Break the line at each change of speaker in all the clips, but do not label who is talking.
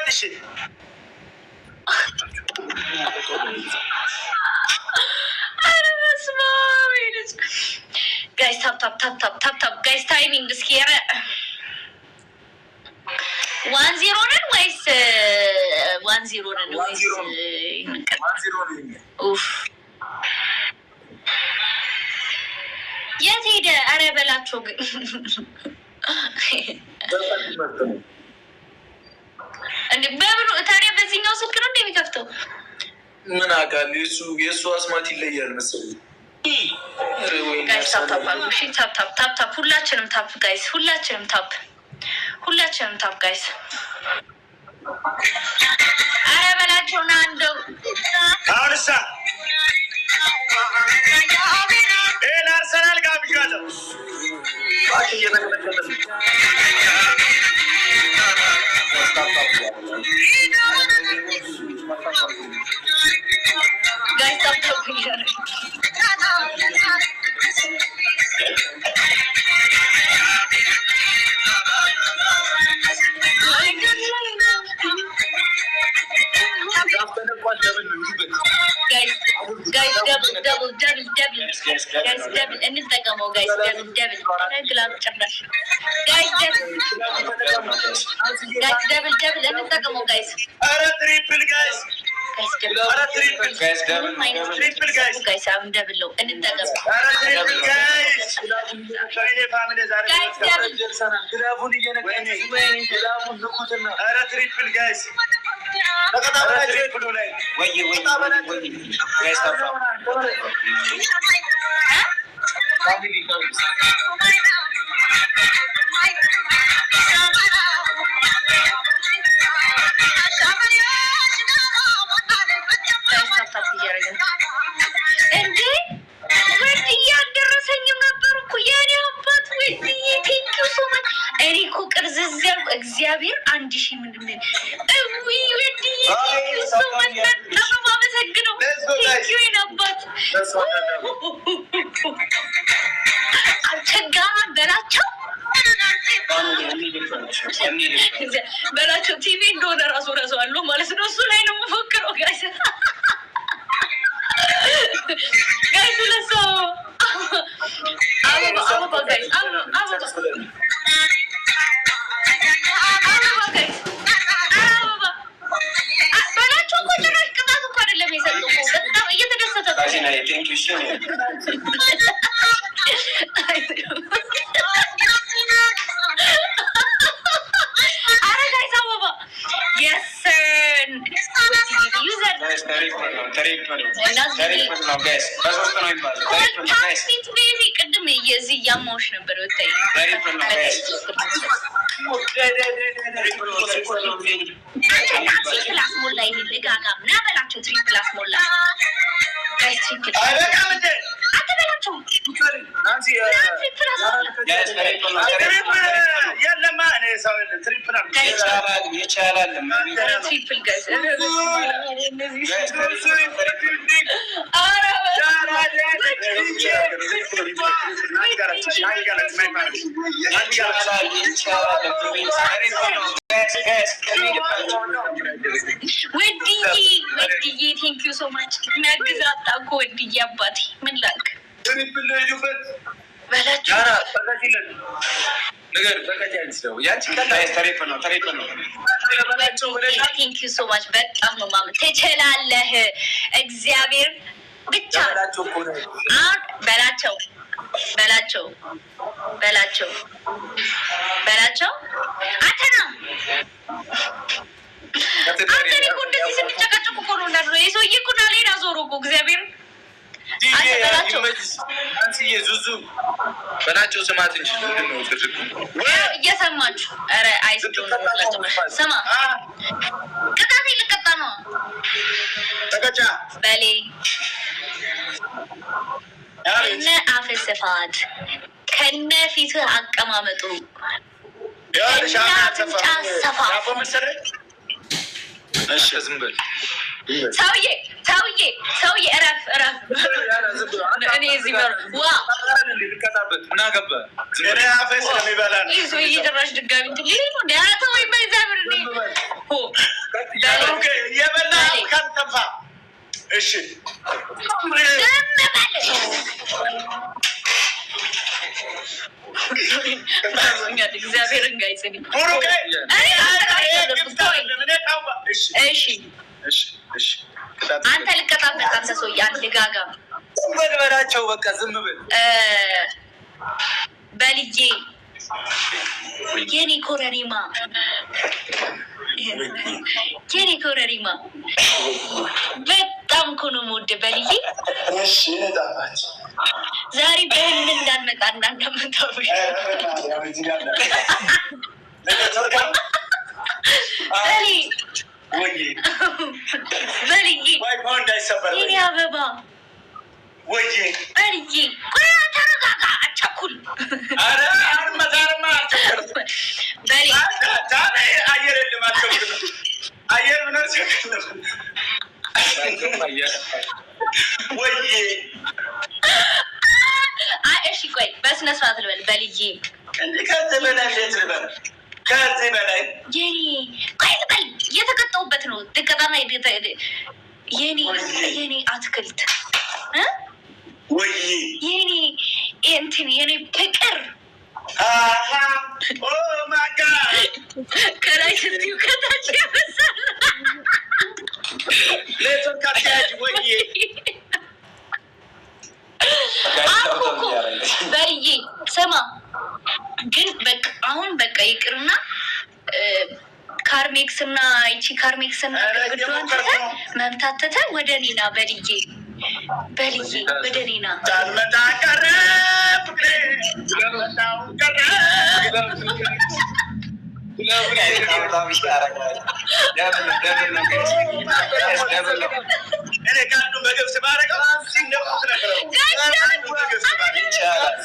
እሺ።
ኧረ በስመ አብ! Guys, tap, tap, tap, tap, tap, tap, guys, timing እስኪ። ኧረ 1-0 ነን ወይስ 1-0 ነን ወይስ
1-0 ነው። 1-0 ነው የኛ።
ኡፍ፣ የት ሄደ? ኧረ በላቸው ግን።
በጣም ይመርጥ ነው።
እንዴ፣ በምኑ ታዲያ? በዚህኛው ስልክ ነው እንደሚከፍተው?
ምን አውቃለሁ፣ የእሱ አስማት ይለያል መሰለኝ። ኧረ ወይኔ።
Guys, tap tap አድርጉ። እሺ፣ tap, tap, tap, tap፣ ሁላችንም tap, guys፣ ሁላችንም tap፣ ሁላችንም tap, guys። አረ በላቸውና እንደው።
አሁንሳ ይሄ ለአርሰናል ጋብዣለሁ። እባክህ እየተቀጠቀጠ ነው።
Guys, tap tap እያደረግን።
ተለቋል። Double ነው ሂዱበት።
Guys, guys, double, double, double, double, guys, double እንጠቀመው። Guys, double, double glove ጭራሽ። Guys, double, guys, double, double እንጠቀመው, guys።
ኧረ triple, guys።
Guys, double።
ኧረ triple።
Guys, double።
ምንም አይነት
Triple, guys።
Guys, አሁን double ነው፣ እንጠቀም።
ኧረ triple, guys። ወይኔ family ዛሬ
Guys, double።
Glove ኡን እየነካን glove ኡን ንኩትና ኧረ triple, guys። ኧረ triple ኡ ላይ
ወይ ወይ ወይ፣ guys, tap። Family.
Guys, tap tap እያደረግን። እንዴ ወድዬ፣ አልደረሰኝም ነበር እኮ የኔ አባት። ወድዬ፣ thank you so much። እኔ እኮ ቅርዝዝ ያልኩ እግዚአብሔር 1000 ምንድን ነው? እውይ ወድዬ፣ thank you so much፣ በጣም ነው የማመሰግነው።
Let's go, guys.
Thank you የኔ አባት። አልቸጋራም በላቸው፣ በላቸው። ቲቪ እንደሆነ ራሱ ረሳዋለሁ ማለት ነው። እሱ ላይ ነው የምፎክረው። Guys, guys, ሁለት ሰው አበባ፣ አበባ, guys፣ አበባ፣ አበባ፣ አበባ, guys፣ አበባ በላቸው እኮ። ጭራሽ ቅጣት እኮ አይደለም የሰጠው እኮ፣ በጣም እየተደሰተ ነው።
Thank you. እሺ።
አረ guys, አበባ፣ yes sir, user።
Guys, triple ነው፣ triple ነው፣ triple ነው, guys። በሶስት ነው የሚባለው። Triple ነው, guys።
ታክሲት baby፣ ቅድም የዚህ እያማዎች ነበር ብታይ።
Triple ነው, guys። Triple ነው፣ triple ነው።
Triple አስሞላ፣ ይሄ ልጋጋም ና በላቸው። Triple አስሞላ, guys, triple።
አይበቃም እንዴ?
አንተ በላቸው።
ናንሲ።
ና triple አስሞላ።
Guys, triple ነው፣ triple
Triple
ነው።
የለማ፣ እኔ ሰው የለም። Triple አልኩ።
ይቻላል፣ ይቻላል።
Triple, guys።
Guys, triple ነው፣ triple።
ኧረ
ይቻላል፣ ይቻላል። Triple ነው, guys, guys።
ወድዬ፣ ወድዬ፣ thank you so much። የሚያግዝ አጣ እኮ ወድዬ፣ አባቴ ምን ላድርግ?
Triple ነው ሂዱበት።
በላቸው።
ነገር ተቀጫ ነው ያንቺ።
Guys, triple ነው፣ triple ነው።
Thank you so much፣ በጣም ነው ማመ ትችላለህ። እግዚአብሔር ብቻ አሁን በላቸው፣ በላቸው፣ በላቸው፣ በላቸው። አንተ ነው፣ አንተ። እኔ እኮ እንደዚህ ስንጨቃጨቅ እኮ ነው እንዳሉ የሰውዬ እኮ ና ሌላ ዞሮ እኮ እግዚአብሔር። አንተ በላቸው።
አንስዬ ዙዙ በላቸው፣ ስማት እንጂ ምንድን ነው ትርጉ?
እየሰማችሁ ኧረ አይስ ስማ፣ ቅጣት ልቀጣ ነው።
ተቀጫ።
በሌ ከነ አፍ ስፋት፣ ከነ ፊትህ አቀማመጡ፣ ከነ አፍንጫ ሰፋት።
ዳቦ መሰለኝ። እሺ ዝም በል።
ሰውዬ፣ ሰውዬ፣ ሰውዬ፣ እረፍ፣ እረፍ። እኔ እዚህ በር ዋ
ልቀጣበት ምን አገባህ? እኔ አፌ ስለሚበላ ነው።
ይህ ሰውዬ ጭራሽ ድጋሚ እንትን ሊል ነው እንዴ? ኧረ ተወኝ በእግዚአብሔር። እኔ ሆ
እሺ
ዝም በል። እግዚአብሔርን guys እኔ
ብሩኬ
እኔ
gift አይደለም። እኔ ካባ እሺ
እሺ
እሺ እሺ ቅጣት
አንተ ልቀጣበት። አንተ ሰውዬ አንድ ጋጋም
ዝም በል በላቸው። በቃ ዝም በል።
በልዬ የኔ ኮረሪማ የኔ ኮረሪማ በጣም እኮ ነው የምወደው በልዬ።
እሺ እኔ ጣፋጭ
ዛሬ በህልም እንዳልመጣ እንዳንዳመጣብሽ በሌ በልዬ የኔ አበባ በልዬ፣ ቆይ ተረጋጋ፣ አቻኩል በሌ።
አየር ምኖር ወይ
አይ እሺ ቆይ በስነ ስርዓት ልበል። በልዬ
ከዚህ በላይ እንዴት ልበል? ከዚህ በላይ
የኔ ቆይ ልበል፣ እየተቀጣሁበት ነው። ትቀጣና የኔ የኔ አትክልት እ
ወይ
የኔ እንትን የኔ ፍቅር
አሃ oh my God
ከላይ ስትዩ ከታች ያፈሳል።
ኔትወርክ አትያዥ ወይ
አልኩ እኮ በልዬ ስማ፣ ግን በቃ አሁን በቃ ይቅርና ካርሜክስ እና ይቺ ካርሜክስ እና
ኧረ
ግድግዳዋን
እየሞከርኩ
ትተህ
ነው።
መምታት ትተህ ወደ እኔና በልዬ በልዬ ወደ እኔና
ሳልመጣ ቀረ ፍቅሬ ሳልመጣው ቀረ
Double ነው።
እኔ ከአንዱ በገብስ ባረገው ሲነፉት ነበር። አንዱ በገብስ ባረገው
ይቻላል።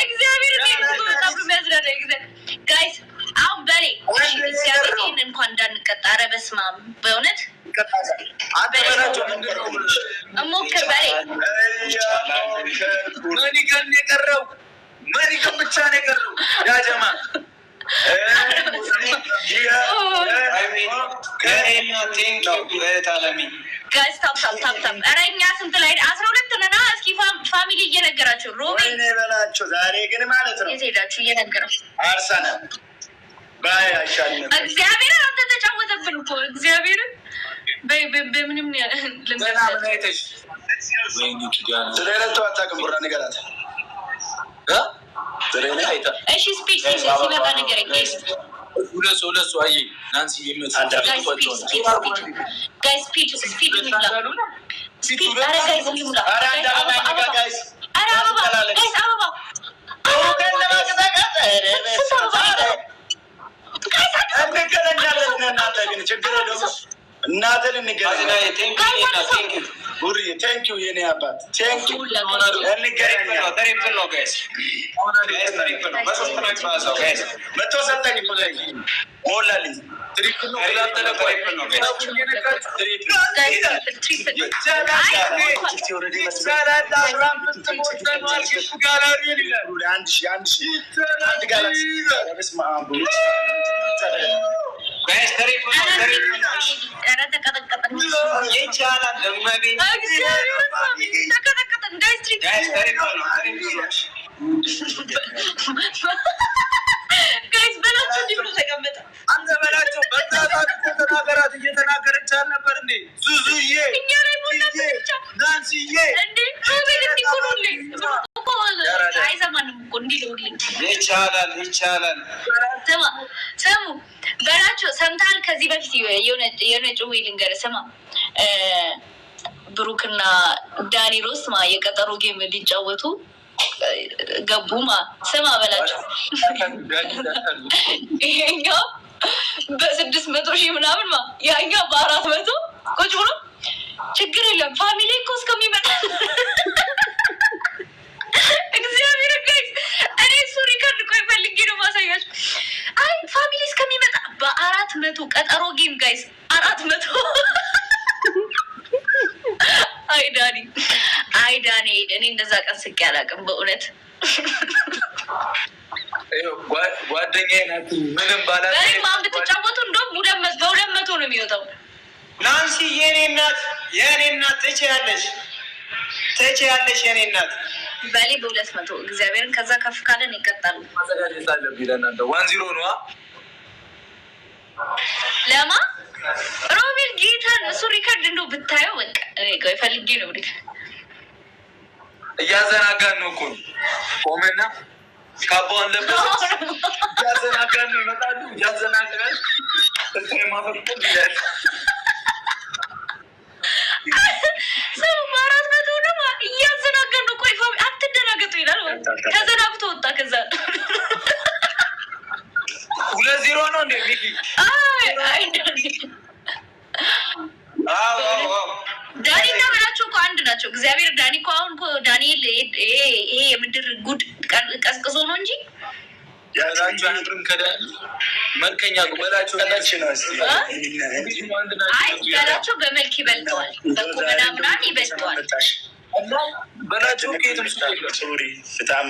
እግዚአብሔር በጣም ነው የሚያዝናናኝ። Guys አሁን በሬ እግዚአብሔር ይህን እንኳን እንዳንቀጣ፣ ኧረ በስመ አብ በእውነት እሞክር በሬ።
Money gun የቀረው money gun ብቻ ነው የቀረው። ያጀማ
Guys, tap tap tap tap። ኧረ እኛ ስንት ላይ 12 ነና። እስኪ family እየነገራችሁ ሮቤ
ወይኔ በላቸው። ዛሬ ግን ማለት ነው
የት ሄዳችሁ እየነገራችሁ
አርሰናል ባይ አይሻልም።
እግዚአብሔርን አንተ ተጫወተብን እኮ እግዚአብሔርን በምንም
ገና ምን አይተሽ?
ወይኔ ኪዳነ
ስለ ዕለቱ አታውቅም። ቡራ ንገራት።
እ?
ስለ እኔ አይታ
እሺ speed ሲመጣ ንገረኝ።
ሁለት ሰው ሁለት ሰው አየህ ናንሲ የሚመጡ
Guys, speed speed speed guys, speed speed እንሙላ speed። ኧረ guys እንሙላ።
ኧረ አንድ አበባ እኛ ጋር guys።
ኧረ አበባ guys አበባ
ብሩኬን ለማቀጣቀጥ ኧረ
ስንት አበባ
በስመ አብ።
Guys
እንገናኛለን። እናንተ ግን ችግር የለውም። እናትን እንገናኛለን። ቡርዬ thank you የኔ አባት thank you። እንገናኛለን።
Triple ነው guys፣ triple ነው። በሶስት ነው የሚባዛው guys።
መቶ ሰጠኝ እኮ thank you። ሞላልኝ።
Triple ነው glove ተለቋል።
Triple ነው guys።
Triple
Guys, triple triple። አይ ሞልቷል።
አንድ ሺህ አንድ ሺህ አንድ ጋላክሲ በስመ አብ
Guys, triple ነው፣ triple ነው።
ኧረ ተቀጠቀጠን።
ይቻላል። እመቤት
እግዚአብሔር ተቀጠቀጠን። Guys, triple
Guys, triple ነው፣ triple ነው።
Guys በላቸው እንዲህ ብሎ ተቀመጠ።
አንተ በላቸው። በእናትህ እኮ ተናገራት። እየተናገረች አልነበር እንዴ? ዙዙዬ
እኛ ላይ ሞላብን ብቻ
ናንሲዬ
እንዴ ሮቤል እንዲህ እኮ ነው ሁሌ እኮ አይሰማንም እኮ እንዲህ ነው ሁሌ።
ይቻላል፣ ይቻላል።
ስማ ስሙ በላቸው ሰምተሃል? ከዚህ በፊት የሆነ ጭዌ ልንገርህ። ስማ ብሩክና ዳኒ ሮስት ማ የቀጠሮ game ሊጫወቱ ገቡ ማ ስማ በላቸው ይሄኛው በ600,000 ምናምን ማ ያኛው በ400 ቁጭ ብሎ ችግር የለም family እኮ እስከሚመጣ እግዚአብሔር guys እኔ እሱ record ቆይ ፈልጌ ነው ማሳያችሁ። አይ family እስከሚመጣ በ400 ቀጠሮ game guys 400። አይ ዳኒ አይ ዳኒ እኔ እንደዛ ቀን ስቄ አላውቅም በእውነት።
ጓደኛዬ ናት። ምንም ባላት
በሬ ማን ብትጫወቱ እንደውም ነው የሚወጣው።
ናንሲ የኔ እናት፣ የኔ እናት፣ ትችያለሽ፣ ትችያለሽ የኔ እናት።
በሌ በ200 እግዚአብሔርን ከዛ ከፍ ካለን ይቀጣሉ።
ማዘጋጀት አለብኝ ለእናንተ። 1-0 ነዋ።
ለማ ሮቤል ጌታን እሱ record እንደው ብታየው በቃ እኔ ቆይ ፈልጌ ነው record።
እያዘናጋን ነው እኮ፣ ቆመና ካባዋን ለበሰች። እያዘናጋን ነው፣ ይመጣሉ። እያዘናጋን እንትን ማፈርጠም ይላል።
ሰው በ400 ነው፣ እያዘናጋን ነው። ቆይ ፋሚ አትደናገጡ ይላል። ተዘናግቶ ወጣ። ከዛ
2-0 ነው እንዴ ሚኪ?
አይ አይ ዳኒ።
አዎ።
ዳኒ እና በላቸው እኮ አንድ ናቸው። እግዚአብሔር ዳኒ እኮ አሁን እኮ ዳንኤል ይሄ የምድር ጉድ ቀዝቅዞ ነው እንጂ።
በላቸው አያምርም ከዳኒ፣ መልከኛ እኮ በላቸው።
ጠላች ነው እስኪ።
አንድ ናቸው።
አይ በላቸው በመልክ ይበልጠዋል፣ በቁመና ምናምን ይበልጠዋል።
በላቸው ከየትም ሰው የለም።
Sorry፣ በጣም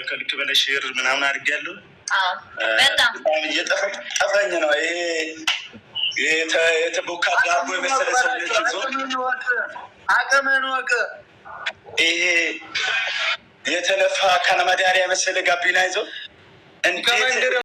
ከልክ በላይ share ምናምን አድርጌያለሁ።
አዎ በጣም።
በጣም እየጠፈጠፈኝ ነው። ይሄ የተቦካ ዳቦ የመሰለ ሰውነት ይዞ
አቅምህን እወቅ፣ አቅምህን እወቅ።
ይሄ የተለፋ ከነመዳሪያ የመሰለ ጋቢና ይዞ እንዴት
ከመንደር